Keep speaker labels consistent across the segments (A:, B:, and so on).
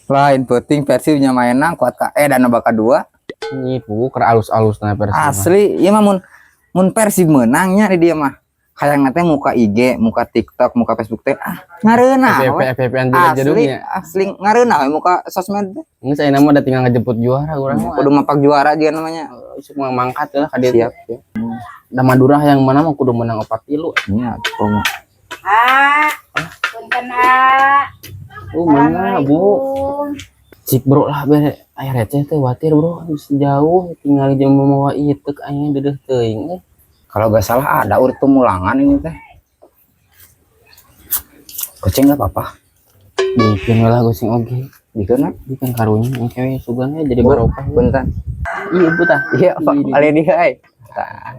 A: Lain penting Persib nya mainna kuat ka dan bakal dua.
B: Nyipu keur alus-alusna Persib mah.
A: Asli, ieu mah mun mun Persib menangnya di dia mah. Hayang teh muka IG, muka TikTok, muka Facebook teh ah ngareunah
B: FVP
A: we.
B: FVP an
A: Asli,
B: jedug-jedugnya.
A: asli ngareunah we muka sosmed teh.
B: Geus ayeuna mah udah tinggal ngejemput juara urang mah.
A: Kudu mapak juara juga namanya.
B: Isuk mah mangkat lah ka dieu.
A: Siap, siap.
B: Da Madura yang mana mah kudu menang 4-3.
A: Iya, komo.
C: Ah, punten ah.
B: Oh, mana Bu? Cik bro lah bere aya receh teh watir bro geus jauh tinggal jam mawa ieu teh aing deudeuh teuing eh.
A: Kalau gak salah ada urut pemulangan ini teh. Kucing gak apa-apa.
B: Bikin lah gosing oge.
A: Bikin lah.
B: Bikin karunya engke we sugan we jadi barokah.
A: Punten.
B: Iya bu tah.
A: Iya, Pak. Ali dia euy. Tah.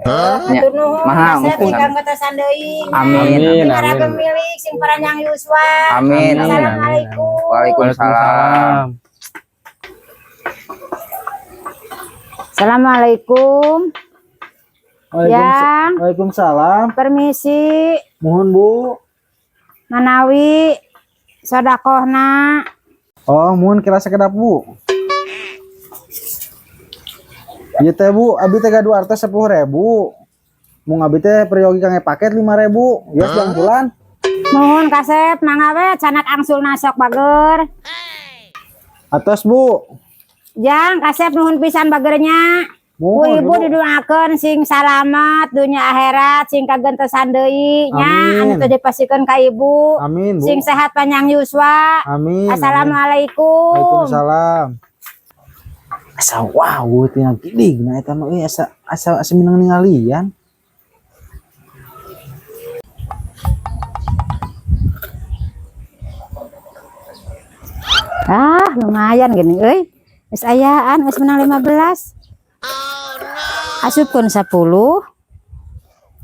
A: Nya.
C: Hatur nuhun.
A: Maha,
C: Asep
A: muhun.
C: ingkang batasan deui.
A: Amin.
B: Amin,
C: Para
B: amin.
C: pemilik sing paranjang yuswa.
A: Amin.
B: Amin.
C: Assalamualaikum.
A: Waalaikumsalam.
C: Assalamualaikum. Yang
D: Waalaikumsalam.
C: permisi
D: Mohon Bu.
C: manawi sodakohna.
D: Oh, mohon kira sekedap Bu. Ieu teh Bu, abi teh gaduh artos 10.000. Mung abi teh peryogi kangge paket 5.000. Geus bulan.
C: Nuhun kasep mangga we canak angsulna sok bager.
D: Atos Bu.
C: Jang kasep nuhun pisan bagernya. Ku
D: Mohon
C: ibu didoakeun sing salamet dunya akhirat sing kagentesan deui nya
D: Amin.
C: anu teu dipasikeun ka ibu.
D: Amin Bu.
C: Sing sehat panjang yuswa.
D: Amin.
C: Assalamualaikum.
D: Waalaikumsalam. Asa wow tinggal gidig nah eta mah euy asa asa asa minang ningalian.
C: Ah, lumayan gini euy. Geus ayaan geus menang 15. Asupkeun 10.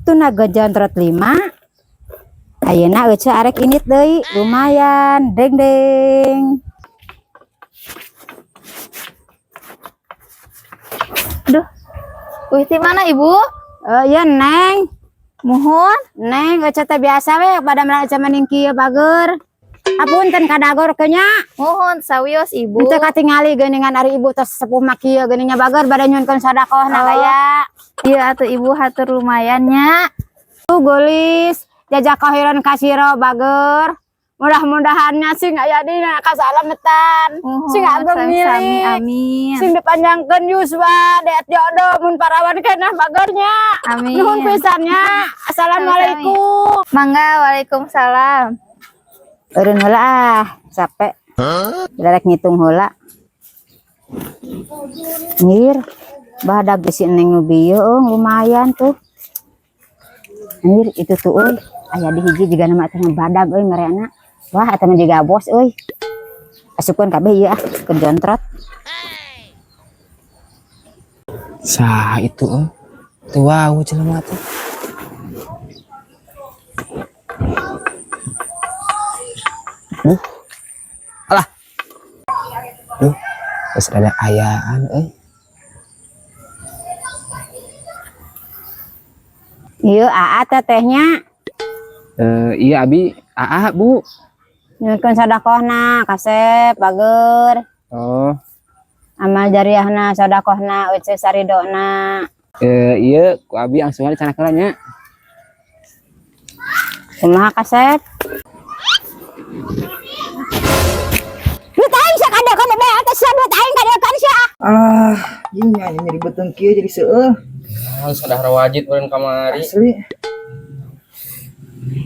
C: Tuna gajontrot 5. Ayeuna euceu arek init deui, lumayan. Deng deng.
E: Duh. Wih, di mana Ibu?
C: Eh, iya Neng.
E: Mohon.
C: Neng, euceu teh biasa we pada melang euceu mending kieu bager. Apunten kadagor kenya.
E: Mohon sawios Ibu.
C: Henteu katingali geuningan ari ibu tos sepuh mah kieu geuning nya bager bade nyuhunkeun sedekahna
E: Oh.
C: gaya.
E: Iya atuh Ibu hatur lumayan nya.
C: Tuh golis, jajak kahiran kasiro bager. Mudah-mudahannya sing aya dina kasalametan.
E: Mohon
C: Sing ageng
E: sami-sami,
C: milik.
E: amin.
C: Sing dipanjangkeun yuswa, deet jodoh mun parawan keneh bagernya.
E: Amin.
C: Nuhun pisannya. Assalamualaikum.
E: Mangga, waalaikumsalam.
C: Eureun heula ah, capek. Darek ngitung heula. Nyir, badak geus si Neng nu bieu euy, lumayan tuh. Anjir, itu tuh euy, aya di hiji jiga nama teh badag euy merena. Wah, eta mah jiga bos euy. Asupkeun kabeh ieu ah, ke jontrot.
B: Sah itu euy. Teu wau jelema teh. Duh. Alah. Duh, geus rada ayaan euy.
C: Ieu aa teh tehnya
B: Eh, iya abi aa Bu.
C: nyuhunkeun sedekahna kasep bager.
B: Oh,
C: Amal jariahna sedekahna euceu saridona.
B: Iya ku abi langsung aja cenah nya.
C: Kumaha kasep? Duit aing sia kadekan be atas sia duit aing kadekan sia.
A: Ah, ini nya nyeri beuteung kieu jadi seueuh.
B: Nah, sudah wajib beureun kamari.
A: Asli.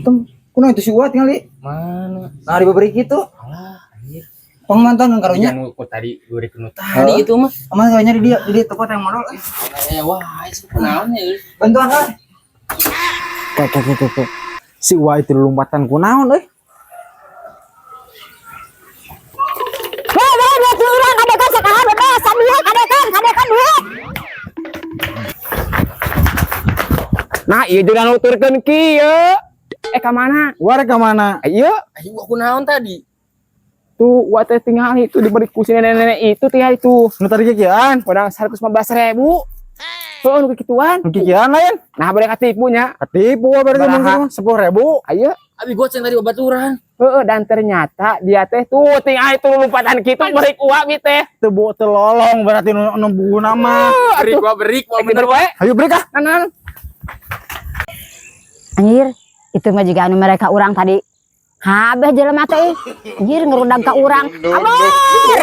A: Tem, kunaon itu si Uwa tingali?
B: Mana?
A: Nah, di beberi kitu.
B: Alah, anjir.
A: Pangmantan kan karunya.
B: Anu ku tadi beureun nu tadi itu mah.
A: Aman karunya di dia tempat yang modal.
B: Eh, wah, itu kunaon ya?
A: Bantuan lah.
D: Kek kek kek kek. Si Wa itu lompatan kunaon euy.
C: Weh weh duit urang kadekan sakahan be saduit kadekan kadekan duit.
B: Nah, ieu jeung nuturkeun kieu. Eh, ka mana?
D: Wa rek ka mana?
B: Ieu
F: Ayo aku naon tadi?
B: tuh wa teh tinggal itu diberi ku si nenek-nenek itu tinggal itu.
D: Nu tadi kikian.
B: Modal 115.000. Tuh nu kikituan.
D: Nu kikian lain.
B: Nah, bari katipu nya.
D: Katipu wa berarti
B: Baraha.
D: mungkin 10.000.
B: Ayo,
F: Abi goceng tadi babaturan.
B: Heeh, dan ternyata dia teh tuh ting ah itu lompatan kitu berik uap bi teh.
D: Teu bu teu lolong berarti nu nu buhuna mah.
B: Berik gua berik gua bener wae.
D: Hayu berik ah.
B: Nan nan.
C: Anjir, itu mah juga anu mereka urang tadi. Kabeh jelema teh ih. Anjir ngerudag ka urang. Kabur!